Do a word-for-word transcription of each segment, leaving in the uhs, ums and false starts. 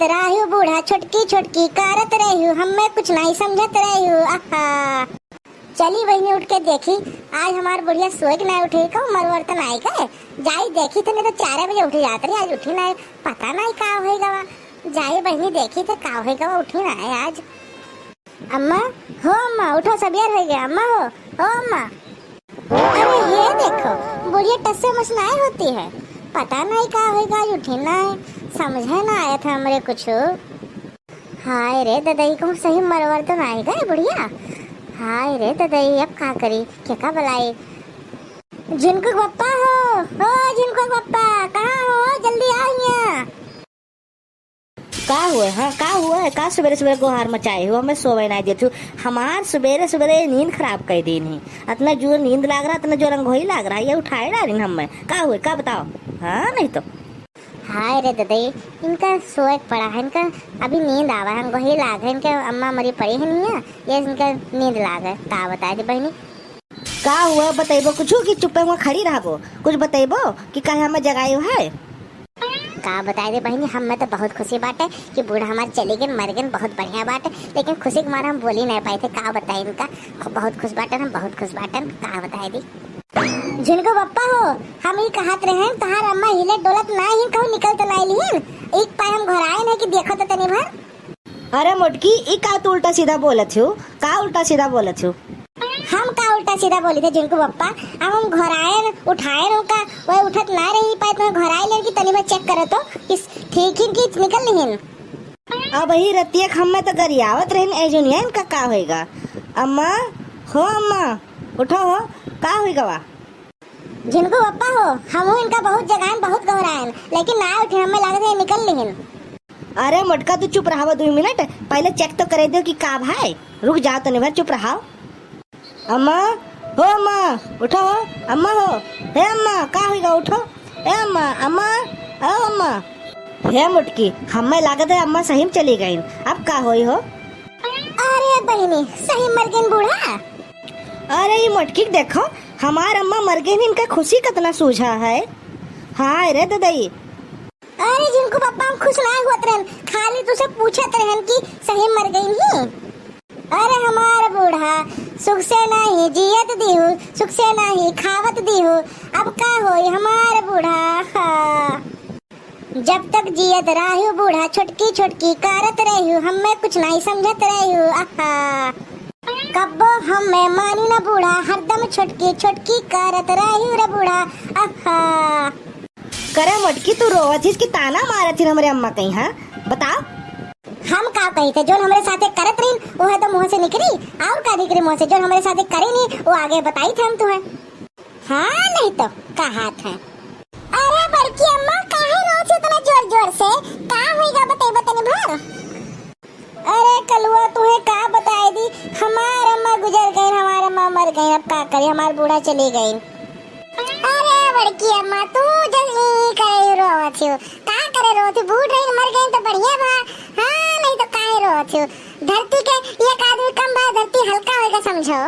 राहु बूढ़ा छोटकी छोटकी करत रहू, हमें कुछ नहीं समझत रहू। आहा। चली बहिनी उठ के देखी, आज हमार बुढ़िया सोए के नहीं उठे, कहूँ मरवर तो नहीं गए। जाई देखी थे, नहीं तो चार बजे उठ जात रही, आज उठी नहीं, पता नहीं का होई गवा। जाई बहिनी देखी थे का होई गवा, उठी नहीं आज। अम्मा, हो अम्मा, उठो, सबेर हो गया, अम्मा हो, हो अम्मा। अरे ये देखो, बुढ़िया टस से मस नाई होती है, पता नहीं का होई गवा, आज उठी नहीं, समझे ना आया था हमरे कुछ। हाय रे ददई, कहूँ सही मरवर तो नाई गए बुढ़िया। हाय रे ददई, अब का करी, के का बुलाई? झिनकू के पप्पा हो, हो झिनकू के पप्पा, कहाँ हो? जल्दी आओ हियाँ। का हुआ, हाँ, का हुआ है? का सुबेरे सुबेरे गोहार मचाए हो? हमें सोवे नाई देत हो। हमार सुबेरे सुबेरे नींद खराब कर दीन ही। इतना जोर नींद लाग रहा, इतना जोर अंगोही लाग रहा, ये उठाए डालिन हमें। का हुआ, का बताओ? हाँ, नहीं तो। हाय रे ददई, इनका सोए के पड़ा है, इनका अभी नींद आवा है, इनको ही लाग है, इनके अम्मा मरी पड़ी है नहीं है, ये इनका नींद लाग है। का बताए दे बहिनी? का हुआ, बतैबो कुछ कि चुप्पे हुआ खड़ी रहबो? कुछ बतैबो कि काहे हमें जगायो है? का बताए दे बहिनी, हमें तो बहुत खुशी बाटे कि बूढ़ा हमार चली गए, मर गए, बहुत बढ़िया बाटे, लेकिन खुशी के मारे हम बोली नहीं पाए थे। का बताए इनका, बहुत खुश बाटन, हम बहुत खुश बाटन, का बताए दी। झिनकू बप्पा हो, हम ई कहत रहे हैं, तहार अम्मा हिलत डोलत ना ही, कहूँ निकल तो ना लिहिन। एक पाए हम घर आए ना कि देखो तो तनी भर। अरे मोटकी, ई का तू उल्टा सीधा बोलत हो? का उल्टा सीधा बोलत हो? हम का उल्टा सीधा बोली थे झिनकू बप्पा? अब हम घर आए न, उठाए न उनका, वह उठत ना रही पाए, तो घर आए लेन कि तनी भर चेक करो तो, इस ठीक ही कि निकल लिहिन। अब ही रतिया के हमें तो गरियावत रहिन, ए जुनिया इनका का होएगा? अम्मा, हो अम्मा, उठो हो, का होई गवा? झिनकू बप्पा हो, हमहू इनका बहुत जगाएन, बहुत गोहराएन, लेकिन ना उठे, हमें लागत है निकल लिहिन। अरे मोटका, तू चुप रहावा दुई मिनट, पहले चेक तो करे दो कि का भाई। रुक जाओ तनी भर, चुप रहाओ। अम्मा, हो अम्मा, उठो हो। अम्मा हो, हे अम्मा, का होइगा, उठो। ए अम्मा, अम्मा, ओ अम्मा। हे मोटकी, हमें लागत है अम्मा सही में चली गईन। अब का होई हो? अरे बहिनी, सही मर गईन बूढ़ा। अरे ई मोटकी के देखो, हमार अम्मा मर गईन, इनका खुशी कितना सूझा है। हाय रे ददई। अरे झिनकू बप्पा, हम खुश ना होत रहन, खाली तुसे पूछत रहन कि सही मर गईन ही। अरे हमार बूढ़ा, सुख से नाही जियत दिहू, सुख से नाही खावत दिहू, अब का होई हमार बूढ़ा? हा। जब तक जियत रहू बूढ़ा, छोटकी छोटकी करत रहू, हमें कुछ नहीं समझत रहू। आहा। कब्बो हमें मानी ना बूढ़ा, हरदम छोटकी छोटकी करत रहू रे बूढ़ा। आहा। करे मोटकी, तू रोवत हिस कि ताना मारत हिन हमरे अम्मा कहीं, हाँ? बताओ। हम का कही थे, जोन हमरे साथे करत रहिन, वो है तो मुँह से निकली, और का निकली मुँह से? जोन हमरे साथे करे नहीं, वो आगे बताई थे हम तुम्हें। हाँ, नहीं तो, कहा था। अरे बड़की अम्मा, काहे रोत हो इतना जोर जोर से? का होइगा, बतइबो तनी भर? अरे कलुआ, तुहे का बताए दी, हमार अम्मा गुजर गईन, हमार अम्मा मर गईन, अब का करी, हमार बूढ़ा चली गईन। अरे बड़की अम्मा, तू जल्दी करे रोवत हो, का करे रोवत हो? बूढ़ रही मर गईन तो बढ़िया बा, हाँ, नहीं तो काहे रोवत हो? धरती के एक आदमी कम बा, धरती हल्का होइगा, समझो।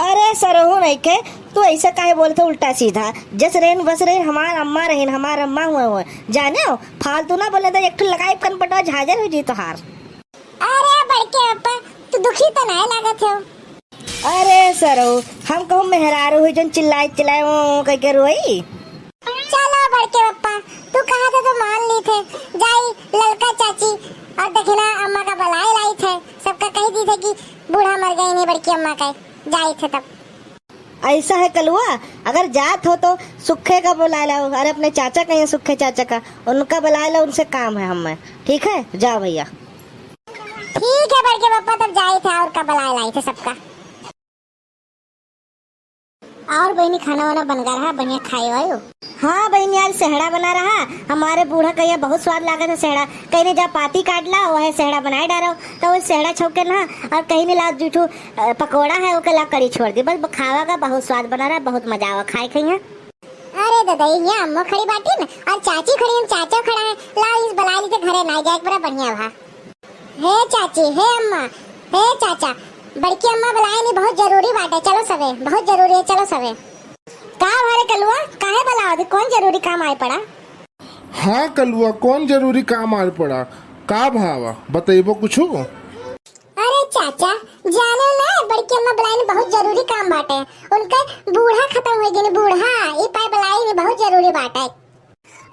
अरे सरहू नइखे, तू ऐसा काहे बोलत हो उल्टा सीधा? जस रहिन बस रहिन, हमार अम्मा रहिन, हमार अम्मा हुए हुए। जाने हो, फालतू ना बोले तो एक ठो लगाई कनपटवा झाजर हो जी तोहार। अरे बड़के अप्पा, तू दुखी तो नहीं लागत हो। अरे सरहू, हम कहूँ मेहरारू हुई जौन चिल्लाई चिल्लाई वो कह के रोई। चलो बड़के पप्पा, तू कहा था तो मान ली थे। जाई ललका चाची और दखिना अम्मा का बुलाए लाई थे, सबका कह दी थे कि बूढ़ा मर गई नहीं बड़की अम्मा का, जाई थे तब। ऐसा है कलुआ, अगर जात हो तो सुखे का बुला लाओ, अरे अपने चाचा का या सुखे चाचा का, उनका बुला लो, उनसे काम है हमें। ठीक है, जाओ भैया। ठीक है बड़के पप्पा, तब जाई थे और का बुलाए लाई थे सबका। और बहिनी, खाना वाना बन गा रहा, बढ़िया खाए वायो? हाँ बहिनी, आज सेहड़ा बना रहा। हमारे बूढ़ा कहिया बहुत स्वाद लागत है सेहड़ा। कहीं ने जा पाती काट ला, वह सेहड़ा बनाए डारो। तो वो सेहड़ा छौके ना, और कहीं ने ला जूठू, अ, पकौड़ा है, ओके ला कड़ी छोड़ दी। बस खावा का बहुत स्वाद बना रहा, बहुत मजा आवा खाए खइया। अरे ददई, यहाँ अम्मो खड़ी बाटी न, और चाची खड़ी, हम चाचा खड़ा है। ला इस बला ली थे घरे ना जाए, बड़ा बढ़िया भा। हे चाची, हे अम्मा, हे चाचा, बड़की अम्मा बुलाए नहीं, बहुत जरूरी बात है, चलो सवे, बहुत जरूरी है, चलो सवे। का हमारे कलुआ, काहे बुलाओ थे, कौन जरूरी काम आए पड़ा? हाँ कलुआ, कौन जरूरी काम आड़ पड़ा? का भावा, बतइबो कुछु? अरे चाचा, जाने ना, बड़की अम्मा बुलाइन, बहुत जरूरी काम बाटे। उनके बूढ़ा खतम होइ गइन, बूढ़ा, ई पाए बुलाइन, बहुत जरूरी बाटे।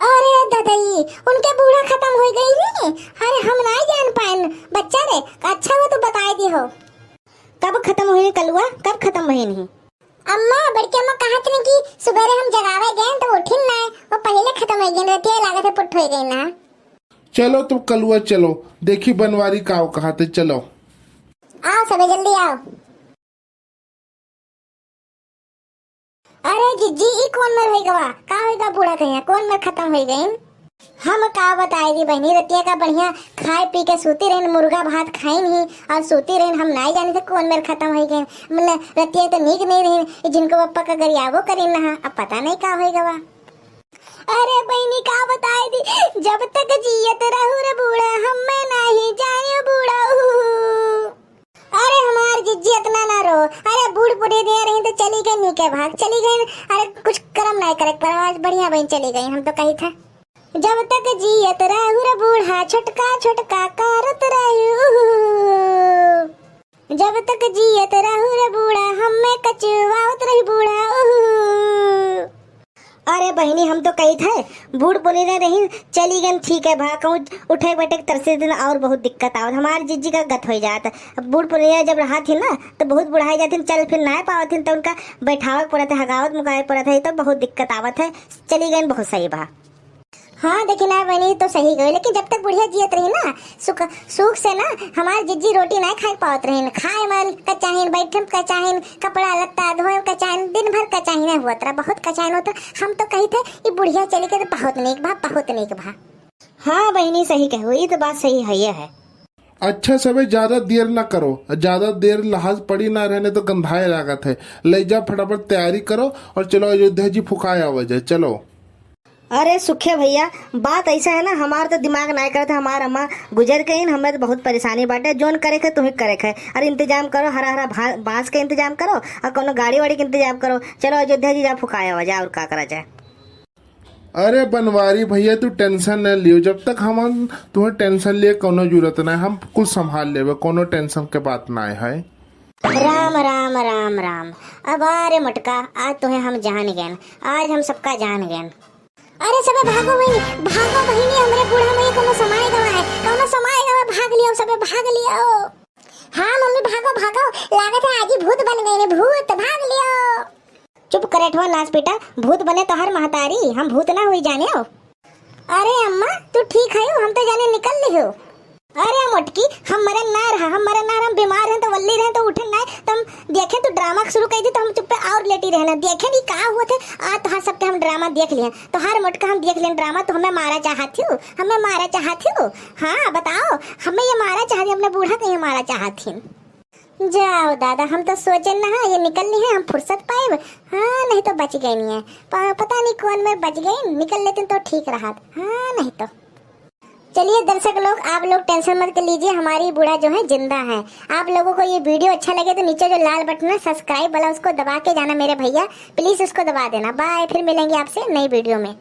अरे ददई, उनके बूढ़ा खतम होइ गइन रे? अरे हम नाई जान पाइन, बच्चा रे, अच्छा हुआ तू बताइ दिहो। कब खतम हुई कलुआ, कब खतम हुई नहीं? अम्मा, बड़की अम्मा कहत रही कि सुबेरे हम जगावे गए तो उठिन नाई, वो पहिले खतम होइ गइन, रतिया लागत है पुट होइ गइन ना। चलो तो कलुआ चलो, देखी बनवारी काव कहत है, चलो। आओ सबे जल्दी आओ। अरे जिज्जी, ई कौन मेर होइ गवा? का होइ गवा बूढ़ा कहिया? कौन मेर खतम होइ गइन? हम का बताई दी बहिनी, रतिया का बढ़िया खाए पी के सूती रहिन, मुर्गा भात खाइन ही और सूती रहिन। हम नाई जानी थे कौन मेर खतम होइ गइन। मने रतिया तो नीक नहीं रहिन, ई जिनको पप्पा का गरियावो करिन ना, अब पता नहीं का होइ गवा। अरे बहिनी, का बताई दी, जब तक जियत रहू रे बूढ़ा, हमें नहीं जानियो बूढ़ा। अरे हमार जिज्जी, इतना ना रो। अरे बूढ़ पुरनिया रही तो चली गइन नीके भाग, चली गइन। अरे कुछ करम नाई करे पर आज बढ़िया बहिन चली गइन, हम तो कही था। जब तक जियत रहू रे बूढ़ा, छोटका छोटका करत रहू। जब तक जियत रहू रे बूढ़ा, हमें कचुआवत रही बूढ़ा। उहू। अरे बहिनी, हम तो कही थे, बूढ़ पुरनिया रही, चली गइन, ठीक है भा, कहूँ उठे बैठे के तरसे दिन और बहुत दिक्कत आवत, हमार जिज्जी का गत होइ जात। अब बूढ़ पुरनिया जब रहत ही ना, तो बहुत बुढ़ाई जात ही, चल फिर नाय पावत ही, तो उनका बैठावे के पड़त है, हगावत मुकावे के पड़त है, तो बहुत दिक्कत आवत है। चली गइन, बहुत सही भा। हाँ देखी ना बहिनी, तो सही गई, लेकिन जब तक बुढ़िया जियत रही ना, सुख सुख से ना हमार जिज्जी रोटी नाय खाए पावत रहिन। खाए मल कचाहिन, बैठे कचाहिन, कपड़ा लत्ता धोए कचाहिन, दिन भर कचाहिन हुआ तरा, बहुत कचाहिन होता। हम तो कही थे, ई बुढ़िया चली गई तो बहुत नीक भा, बहुत नीक भा। हाँ बहिनी, सही कहू, ई तो बात सही है, ये है। अच्छा सबे, ज्यादा देर ना करो, ज्यादा देर लहाज पड़ी ना रहने तो गंधाए लागत है। ले जा फटाफट तैयारी करो और चलो अयोध्या जी फुकाए आवा जाए, चलो। अरे सुखे भैया, बात ऐसा है ना, हमार तो दिमाग नाय करत है, हमार अम्मा गुजर गईन, हमें तो बहुत परेशानी बाटे, जोन करे के तुही करे के। अरे इंतजाम करो, हरा हरा भा-, बांस के इंतजाम करो और कोनो गाड़ी वाड़ी के इंतजाम करो, चलो अयोध्या जी जा फुकाया हो जा, और का करा जाए। अरे बनवारी भैया, तू tension न लियो, जब तक हम, तुहें tension लिए कोनो जरूरत ना है, हम कुल संभाल लेबे, कोनो tension के बात ना है। राम राम राम राम। अब अरे मोटका, आज तुहें हम जान गएन, आज हम सबका जान गएन। अरे सबे भागो भाई, भागो बहिनी, हमरे बूढ़ा में कोनो समाए गवा है, कोनो समाए गवा, भाग लियो सबे, भाग लियो। हाँ मम्मी भागो भागो, लागत है आज ही भूत बन गए ने, भूत, भाग लियो। चुप करेठवा नास बेटा, भूत बने तोहार महतारी, हम भूत ना हुई जाने हो। अरे अम्मा तू ठीक है हो, हम तो जाने निकल ली हो। अरे मोटकी, हम मरे ना रहा, हम मरे ना रहा, हम बीमार हैं तो वल्ली रहे तो उठे ना, तो हम देखे तू ड्रामा शुरू कर दी तो हम चुप्पे और लेटी रहना। देखे नहीं का हुआ थे, आज तोहार सबके हम ड्रामा देख लिए, तोहार मोटका हम देख लिए ड्रामा, तो हमें मारा चाहत हो, हमें मारा चाहत हो। हाँ बताओ, हमें ये मारा चाहत, अपने बूढ़ा के ये मारा चाहत ही। जाओ दादा, हम तो सोचे ना ये निकल ली है, हम फुर्सत पाएब। हाँ नहीं तो बच गए नहीं है, प-, पता नहीं कौन में बच गए, निकल लेते तो ठीक रहा। हाँ नहीं तो। चलिए दर्शक लोग, आप लोग tension मत कर लीजिए, हमारी बूढ़ा जो है जिंदा है। आप लोगों को ये video अच्छा लगे तो नीचे जो लाल button है subscribe वाला, उसको दबा के जाना मेरे भैया, please उसको दबा देना। Bye, फिर मिलेंगे आपसे नई video में।